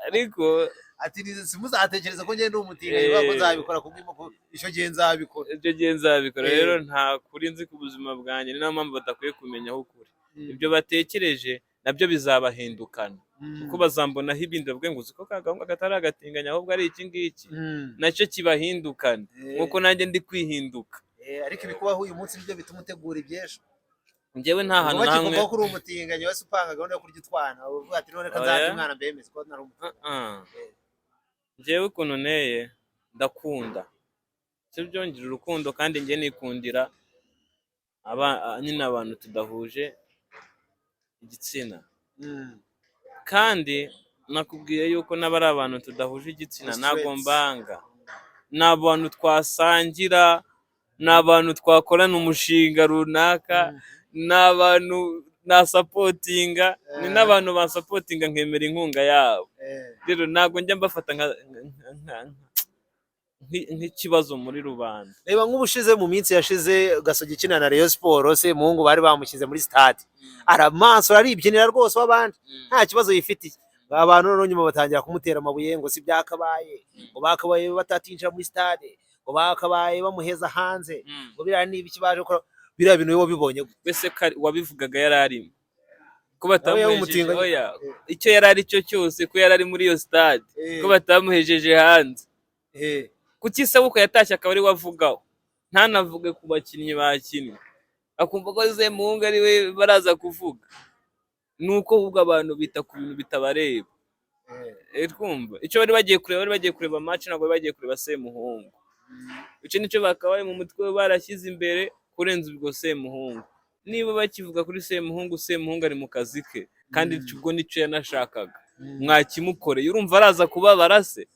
Ariko Ati: "Simuzatekereza ko ngenda umutinganyi kubera ko nzabikora kubw'imoko, icyo gihe nzabikora." Icyo gihe nzabikora. Eh. Rero nta kuri nzi ku buzima bwanjye, ni nayo mpamvu badakwiye kumenya aho ukuri. Ibyo batekereje nabyo bizabahindukana, kuko bazambonaho ibindi bavuge ngo: "Uzi ko ka gahungu katari agatinganyi, ahubwo ari iki ngiki." Nacyo kibahindukana, nk'uko nanjye ndi kwihinduka. Ariko ibikubaho uyu munsi nibyo bituma utegura iby'ejo. Njyewe nta hantu Ubwo na hamwe bakivuga ko uri umutinganyi, wese upanga gahunda yo kurya utwana, uvuga ati: "None ko nzarya Oya. umwana mbemeze ko nari umutinganyi." Ah. Njyewe ukuntu nteye, ndakunda, sibyo? Ngira urukundo, kandi njye nikundira aba nyine abantu tudahuje igitsina. Kandi nakubwiye yuko n'aba ari abantu tudahuje igitsina, ntabwo Straight. mbanga. Ni abantu twasangira, ni abantu twakorana umushinga runaka, ni abantu nasupportinga, ni n'abantu bansupportinga nkemera inkunga yabo. Rero ntabwo njya mbafata nk'ikibazo muri rubanda. Reba nk'ubushize, mu minsi yashize, Gasogi ikina na Rayon Sport, se muhungu bari bamushyize muri stade, aramaso aribyinira rwose w'abandi, nta kibazo yifitiye. Abantu noneho nyuma batangira kumutera amabuye ngo si byakabaye, ngo bakabaye batatinjira muri stade, ngo bakabaye bamuheza hanze, ngo biriya ni ibiki baje gukora biriya bintu. Wowe wabibonye gute? Wese wabivugaga yari arimo ko Nawe yari batamuhejeje? umutinganyi. Oya, icyo yari ari cyo cyose, ko yari ari muri iyo stade, ko batamuhejeje hanze, kuki se uko yatashye akaba ari we avugaho, ntanavuge ku bakinnyi bakinnye, akumva ko Semuhungu ari we baraza kuvuga? Ni uko ahubwo abantu bita ku bintu bitabareba. Twumva icyo bari bagiye kureba, bari bagiye kureba match, ntabwo bari bagiye kureba Semuhungu. Icyo nicyo bakabaye mu mutwe barashyize imbere kurenza ubwo Semuhungu. Niba bakivuga kuri Semuhungu, Semuhungu ari mu kazi ke, kandi ubwo nicyo yanashakaga, mwakimukoreye. Urumva araza kubabara se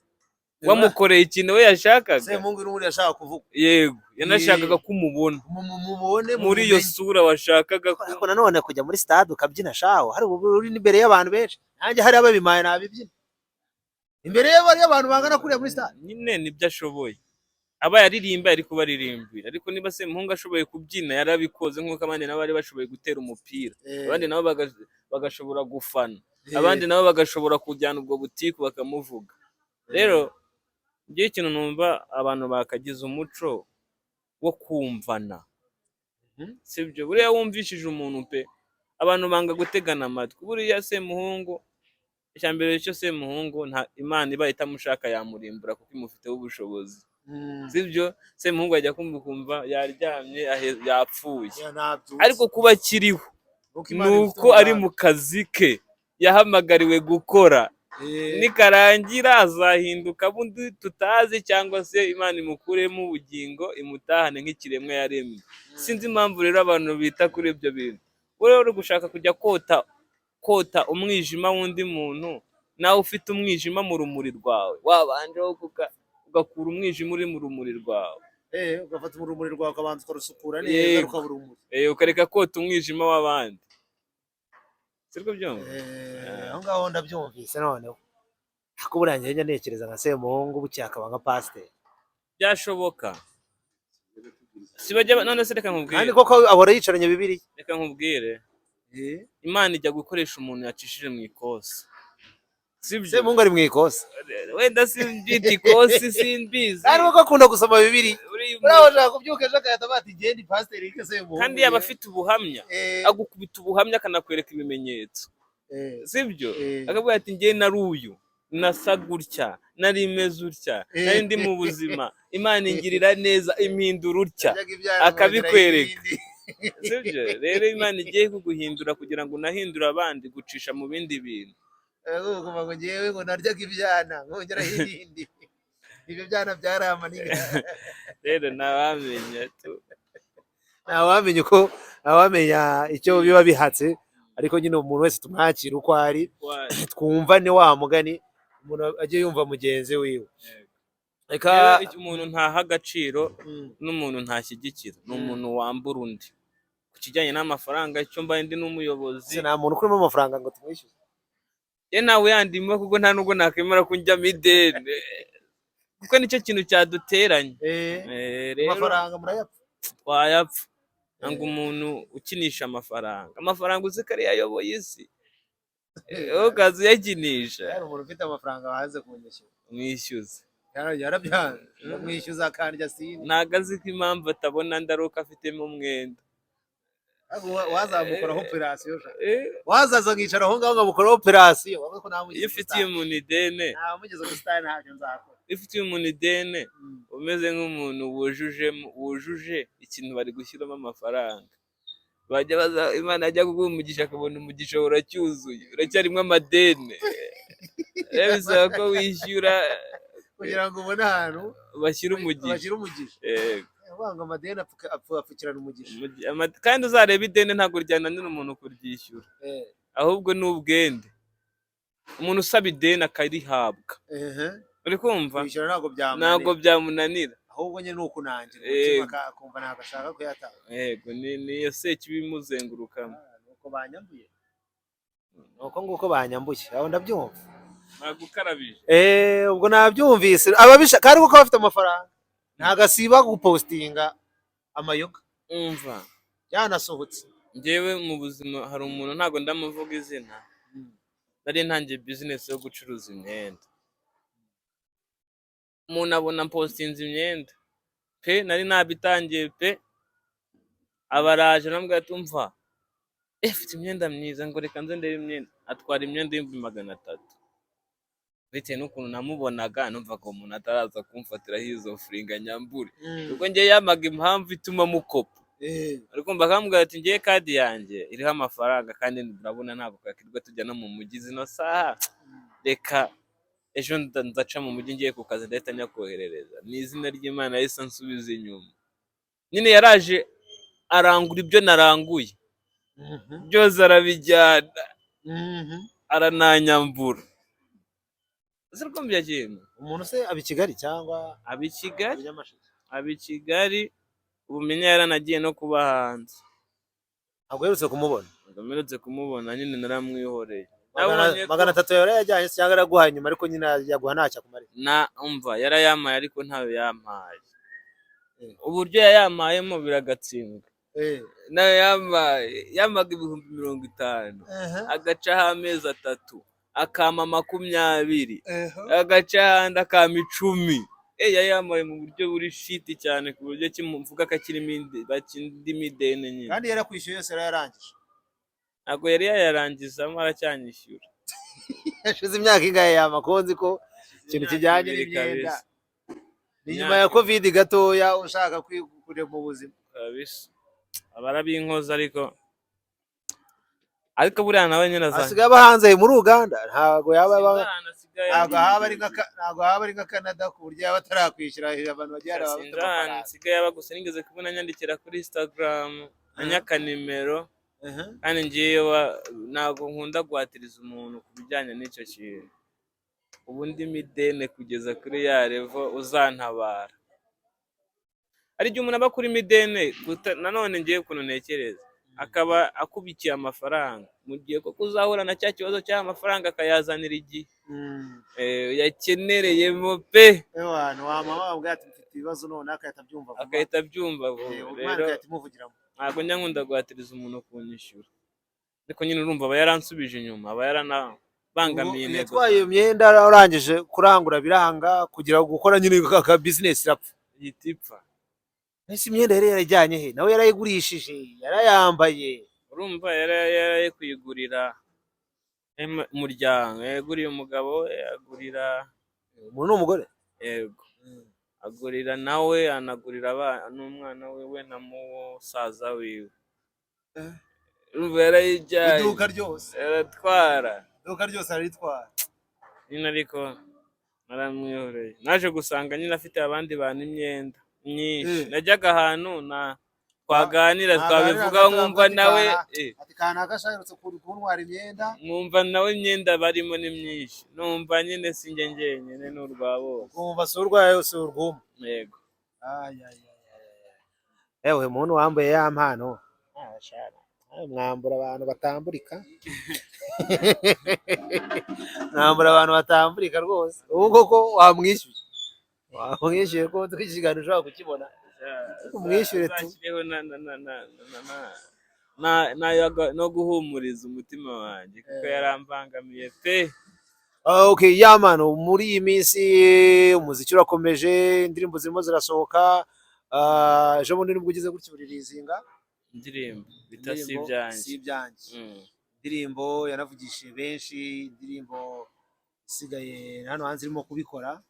wamukoreye ikintu we yashakaga? Semuhungu n'ubundi yashaka kuvuga. Yego, yanashakaga ko umubona mumubone muri iyo sura washakaga ko Ariko nanone kujya muri stade ukabyina shaho, hari ubu uri imbere y'abantu benshi, nanjye hari ababimaye nabibyina imbere y'abantu bangana kuriya muri stade. Nyine nibyo ashoboye. Aba yaririmba yari kubaririmbira, ariko niba Semuhungu ashoboye kubyina yarabikoze, nk'uko abandi nabo bari bashoboye gutera umupira, abandi nabo bagashobora gufana, abandi nabo bagashobora kujyana ubwo butiku bakamuvuga. Rero njyewe ikintu numva, abantu bakagize umuco wo kumvana, sibyo? Buriya wumvishije umuntu pe, abantu banga gutegana amatwi. Buriya Semuhungu, icya mbere cyo Semuhungu nta Imana iba itamushaka yamurimbura, kuko imufiteho ubushobozi, sibyo? Semuhungu ajya kumva ukumva yaryamye, yapfuye. Ariko kuba akiriho ni uko ari mu kazi ke yahamagariwe gukora. Nikarangira azahinduka bundi tutazi, cyangwa se Imana imukuremo ubugingo imutahane nk'ikiremwa yaremye. Sinzi impamvu rero abantu bita kuri ibyo bintu. Wowe uri gushaka kujya kota umwijima w'undi muntu, nawe ufite umwijima mu rumuri rwawe, wabanje ugakura umwijima uri mu rumuri rwawe. Ugafata urumuri rwawe ukabanza ukarusukura neza, rukaba urumuri. Ukareka kota umwijima w'abandi, siko byumva? Aho ngaho ndabyumvise. Noneho ariko buriya njye njya ntekereza nka Semuhungu bukeye akaba nka pasiteri. Byashoboka, si bajya? None se reka nkubwire. Kandi koko ahora yicaranye Bibiliya. Reka nkubwire, Imana ijya gukoresha umuntu yacishije mu ikosi, sibyo? Semuhungu ari mu ikosi? Wenda simbyita ikosi, simbizi. Kandi koko akunda gusoma Bibiliya. Buriya bashaka kubyuka ejo agahita bati: "Genda pasiteri Eric Semuhungu." Kandi yaba afite ubuhamya, agukubita ubuhamya akanakwereka ibimenyetso. Sibyo? Akavuga ati: "Njye nari uyu, nasa gutya, nari meze utya, nari ndi mu buzima, Imana ingirira neza, impindura utya." Yaryaga ibyana, Akabikwereka. nkongeraho ibindi. Sibyo? Rero Imana igiye kuguhindura kugira ngo unahindure abandi, gucisha mu bindi bintu. Kuva ngo ngewe ngo naryaga ibyana, nkongeraho ibindi, ibyo byana byaramaniga. Rero ntawamenya tu. Ntawamenya uko, ntawamenya icyo biba bihatse, ariko nyine umuntu wese tumwakira uko ari. Twumva ni wa mugani, umuntu ajye yumva mugenzi wiwe. Reka. Rero icyo umuntu ntaha agaciro n'umuntu ntashyigikira ni umuntu wambura undi ku kijyanye n'amafaranga. Icyo mbaye ndi n'umuyobozi. Se nta muntu ukurimo amafaranga ngo tumwishyuze? Ye, nawe yandimo, kuko nta nubwo nakwemera ko njyamo ideni, kuko nicyo kintu cyaduteranya. Rero Amafaranga murayapfa. Twayapfa. Nanga umuntu ukinisha amafaranga. Amafaranga uzi ko ariyo ayoboye isi. Wowe ukaza uyakinisha. Hari umuntu ufite amafaranga wanze kunyishyura. Mwishyuze. Yarabyanze, ndamwishyuza akandya sini. Ntabwo azi ko impamvu atabona andi ari uko afitemo umwenda. Ariko wazamukoraho operasiyo sha. Eh, Wazaza nkicara aho ngaho nkamukora operasiyo, wavuga ko namugeze. Iyo ufitiye umuntu ideni, Namugeze muri sitade, ntacyo nzakora. Iyo ufitiye umuntu ideni, umeze nk'umuntu wujuje ikintu bari gushyiramo amafaranga, bajya baza, Imana yajya kuguha umugisha, akabona umugisha uracyuzuye, uracyarimo amadeni. Rero bisaba ko wishyura kugira ngo ubone ahantu bashyira umugisha. Bashyira umugisha. Uvuga ngo amadeni apfukirana umugisha. Kandi uzareba, ideni ntabwo ryananira umuntu kuryishyura, ahubwo ni ubwende. Umuntu usaba ideni akarihabwa, uri kumva? Kwishyura ntabwo byamunanira. Ntabwo byamunanira. Ahubwo nyine ni ukunangira umutima, akumva ntabwo ashaka kuyatanga. Yego, ni iyo sekibi imuzengurukamo. Ah, nuko banyambuye, nuko nguko banyambuye, aho ndabyumva. Bagukarabije. Ubwo nabyumvise, ababisha kandi kuko bafite amafaranga ntabwo asiba gupostinga amayoga. Umva. Yanasohotse. Njyewe mu buzima hari umuntu, ntabwo ndamuvuga izina, nari ntangiye bizinesi yo gucuruza imyenda. Umuntu abona mpostinze imyenda pe, nari nabitangiye pe, aba araje, aramubwira ati: "Umva, ufite imyenda myiza," ngo reka nze ndebe imyenda. Atwara imyenda 300,000. Bitewe n'ukuntu namubonaga, numvaga uwo muntu ataraza kumfatiraho izo furinga nyambure, ubwo njye yamaga impamvu ituma mukopa. Ariko bakambwira ati: "Ngiye card yanjye iriho amafaranga, kandi urabona ntabwo twakwirirwa tujya no mu mujyi zino saha, reka ejo nzaca mu mujyi ngiye ku kazi, ndahita nyakoherereza." Ni izina ry'Imana, yahise ansubiza inyuma. Nyine yaraje arangura ibyo naranguye byose, arabijyana, arananyambura. Ese rwumva icyo kintu? Umuntu se aba i Kigali cyangwa? Aba i Kigali. I Nyamasheke? Aba i Kigali, ubu yaranagiye no kuba hanze. Ntabwo uherutse kumubona? Ntabwo mperutse kumubona, nyine naramwihoreye. Magana Nabonye ko 300 yawe yarayajyanye se cyangwa yaraguhaye nyuma, ariko nyine yaguha ntacyo akumariye? Na umva, yarayampaye ariko ntayo yampaye. Uburyo yayampayemo biragatsindwa. Nayo yampaye, yampaga 50,000, agacaho amezi 3 akampa 20, agaca ahandi akampa 10. Yayampaye mu buryo buri shit cyane, ku buryo mvuga ko akirimo bakindimo ideni nyine. Kandi yarakwishyuye yose, yarayarangije? Ntabwo yari yarayarangizamo, aracyanyishyura. Yashize imyaka ingahe yama konzi ko ikintu Imyaka kijyanye 2 n'imyenda kabisa. Ni nyuma ya Covid gatoya, ushaka kwikura mu buzima. Kabisa, aba arabinkoza, ariko buriya nawe nyine aza Asigaye aba hanze muri Uganda, ntabwo yaba aba Sinzi ahantu asigaye. Ntabwo haba ari nka Canada ku buryo yaba atarakwishyura. Abantu bagiye hari abafite Sinzi ahantu amafaranga. asigaye aba, gusa nigeze kubona anyandikira kuri Instagram anyaka nimero. Kandi ngewe ntabwo nkunda guhatiriza umuntu ku bijyanye n'icyo kintu. Ubu ndimo ideni kugeza kuri ya level uzantabara. Hari igihe umuntu aba akurimo ideni, nanone ngewe ukuntu ntekereza, akaba akubikiye amafaranga mu gihe koko uzahura na cya kibazo cy'aya mafaranga, akayazanira igihe yakenereyemo pe. Ewana, wamama wamubwira ati mfite ibibazo none, agahita abyumva vuba. Agahita abyumva vuba. Umwana Rero agahita imuvugiramo. ntabwo njya nkunda guhatiriza umuntu kunyishyura, ariko nyine urumva aba yaransubije inyuma, aba yaranabangamiye Ubu intego. Yatwaye iyo myenda, urangije kurangura biranga, kugira ngo gukora nyine aka bizinesi irapfa. Ihita ipfa. Ese imyenda yari yarajyanye he? Nawe yarayigurishije, yarayambaye? Urumva yari yaraye kuyigurira. Umuryango yaguriye umugabo we, agurira Umuntu ni umugore. Yego, agurira nawe, anagurira abana n'umwana wiwe na musaza wiwe. Urumva yarayijyanye. Iduka ryose. Aratwara. Iduka ryose araritwara. Nyine ariko naramwihoreye, naje gusanga nyine afite abandi bantu imyenda myinshi. Najyaga ahantu na twaganira, Mwaganira, twabivugaho, nkumva ati nawe ati kanaka ashatse kuntwara imyenda. Nkumva nawe imyenda barimo ni myinshi, numva nyine si njye njyenyine, ni urwa bose. Ukumva si urwaye, si urwuma. Yego. Ewe muntu wambaye ya mpano, mwambura abantu batamburika, mwambura abantu batamburika rwose. Ubu koko wamwishyuye, wamwishyuye ko ikiganiro ushobora kukibona. Umwishyure tu. Azashyireho na no guhumuriza umutima wanjye kuko yarambangamiye pe. Ah, okay, ya mpano, muri iyi minsi umuziki urakomeje, indirimbo zirimo zirasohoka. Ah, ejo bundi nibwo ugeze gutya uririzinga Indirimbo bita Si indirimbo Ibyanjye. Si Ibyanjye. Indirimbo yanavugishije benshi, indirimbo isigaye hano hanze irimo kubikora.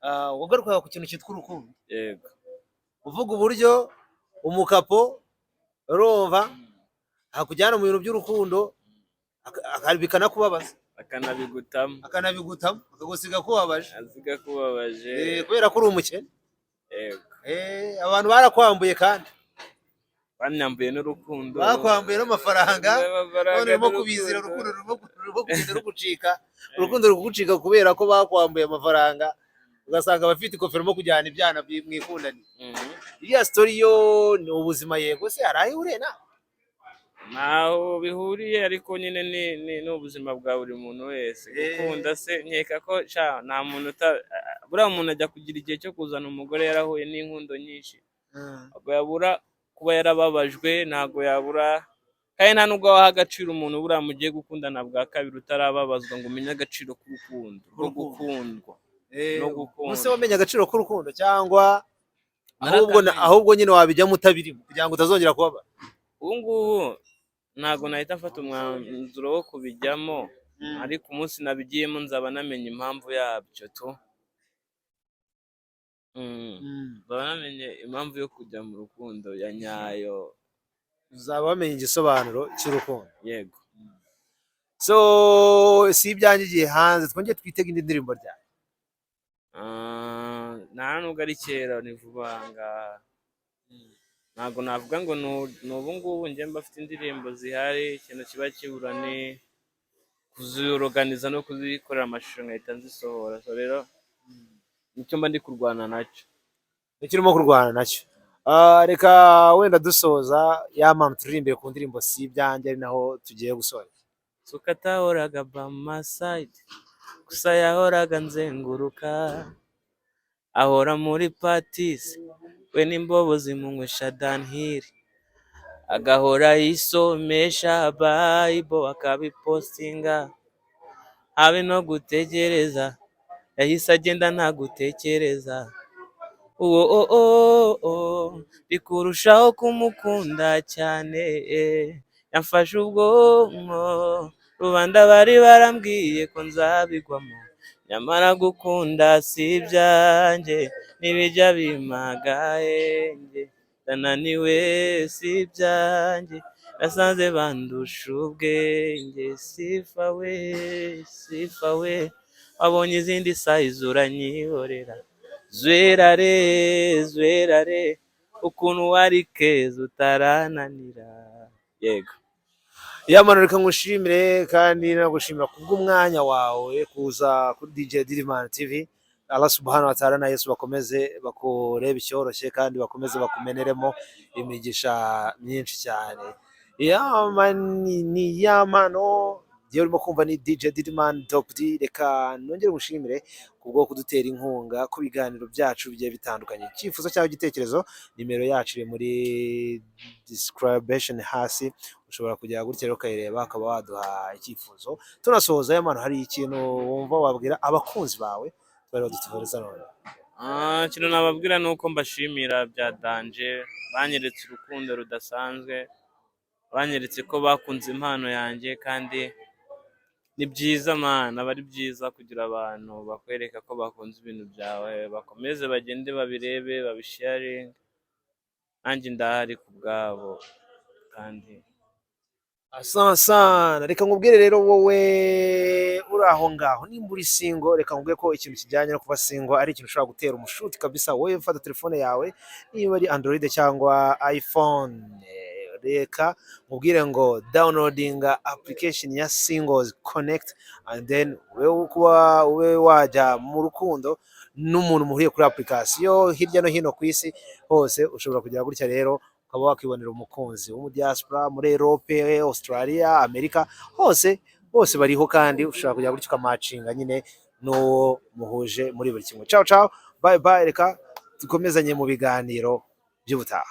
Ah, wagarukaga ku kintu cyitwa urukundo, Yego. uvuga uburyo umukapo, urumva, akujyana mu bintu by'urukundo bikanakubabaza. Akanabigutamo. Akanabigutamo, akagusiga kubabaje. Aziga kubabaje. Kubera ko uri umukene. Yego. Abantu barakwambuye kandi. Banyambuye n'urukundo. Bakwambuye n'amafaranga, N'amafaranga. None urimo kubizira urukundo rurimo kugenda rugucika, urukundo rukugucika kubera ko bakwambuye amafaranga, ugasanga abafite ikofi urimo kujyana ibyana mwikundaniye. Iriya story yo ni ubuzima, yego se hari aho ihuriye nawe? Ntaho bihuriye, ariko nyine ni ubuzima bwa buri muntu wese. Gukunda se nkeka ko sha nta muntu uta buriya umuntu ajya kugira igihe cyo kuzana umugore yarahuye n'inkundo nyinshi, ntabwo yabura kuba yarababajwe, ntabwo yabura, kandi nta nubwo waha agaciro umuntu buriya mugiye gukundana bwa kabiri utarababazwa ngo umenye agaciro k'urukundo rwo gukundwa no gukunda. Ubuse wamenye agaciro k'urukundo cyangwa ahubwo Narakamenya. Ahubwo nyine wabijyamo utabirimo kugira ngo utazongera kubabara? Ubu ngubu ntabwo nahita mfata umwanzuro wo kubijyamo, ariko umunsi nabigiyemo nzaba namenye impamvu yabyo tu. Nzaba namenye impamvu yo kujya mu rukundo ya nyayo. Uzaba wamenye igisobanuro cy'urukundo. Yego. So, Si Ibyanjye igiye hanze, twongere twitege indi ndirimbo ryawe? Ah, nta nubwo ari kera, ni vuba aha ngaha. Ntabwo navuga ngo ni ubu ngubu. Njye mba mfite indirimbo zihari, ikintu kiba kibura ni kuzoroganiza no kuzikorera amashusho nkahita nzisohora. So rero nicyo mba ndi kurwana nacyo. Nicyo urimo kurwana nacyo. Ah, reka wenda dusoza, ya mpamvu turirimbire ku ndirimbo Si Ibyanjye, ari naho tugiye gusoza. Suko atahoraga by my side, gusa yahoraga nzenguruka, ahora muri parties we n'imbobo zimunywesha Dunhill, agahora yisomesha Bible akabipostinga, habe no gutegereza yahise agenda nta gutekereza. Uwo oh, oh, oh, bikurushaho kumukunda cyane. Yamfashe ubwonko, rubanda bari barambwiye ko nzabigwamo, nyamara gukunda si ibyanjye, ntibijya bimagahenge, ndananiwe, si ibyanjye, nasanze bandusha ubwenge. Sifa we, sifa we, wabonye izindi size uranyihorera, zwerare zwerare, ukuntu wari keza utarananira. Yego. Yamano, reka ngushimire kandi nagushimira kubw'umwanya wawe kuza kuri DJ Diddyman TV. Allah subhanahu wa ta'ala na Yesu bakomeze bakurebe icyoroshye kandi bakomeze bakumeneremo imigisha myinshi cyane. Yamani ni Yamano, njyewe urimo kumva ni DJ Diddyman Top D. Reka nongere ngushimire kubwo kudutera inkunga ku biganiro byacu bigiye bitandukanye. Icyifuzo cyangwa igitekerezo, nimero yacu iri muri description hasi, ushobora kujya gutya rero ukayireba ukaba waduha icyifuzo. Tunasoza, Yamano, hari ikintu wumva wabwira abakunzi bawe bari badutohereza none? Ah, ikintu nababwira ni uko mbashimira bya danger, banyeretse urukundo rudasanzwe, banyeretse ko bakunze impano yanjye kandi Ni byiza man, aba ari byiza kugira abantu bakwereka ko bakunze ibintu byawe, bakomeze bagende babirebe, babisharinge. Nanjye ndahari ku bwabo kandi. Asante sana. Reka nkubwire rero, wowe uri aho ngaho, nimba uri single, reka nkubwire ko ikintu kijyanye no kuba single ari ikintu ushobora gutera umushuti kabisa. Wowe fata telefone yawe, niba ari Android cyangwa iPhone, reka nkubwire ngo downloadinga application ya Singles Connect and then wewe kuba ube wajya mu rukundo n'umuntu muhuriye kuri application hirya no hino ku isi hose. Ushobora kugira gutya rero ukaba wakwibonera umukunzi wo mu diaspora, muri Europe, Australia, Amerika, hose bose bariho, kandi ushobora kujya gutya ukamatchinga nyine n'uwo muhuje muri buri kimwe. Ciao ciao, bye bye. Reka dukomezanye mu biganiro by'ubutaha.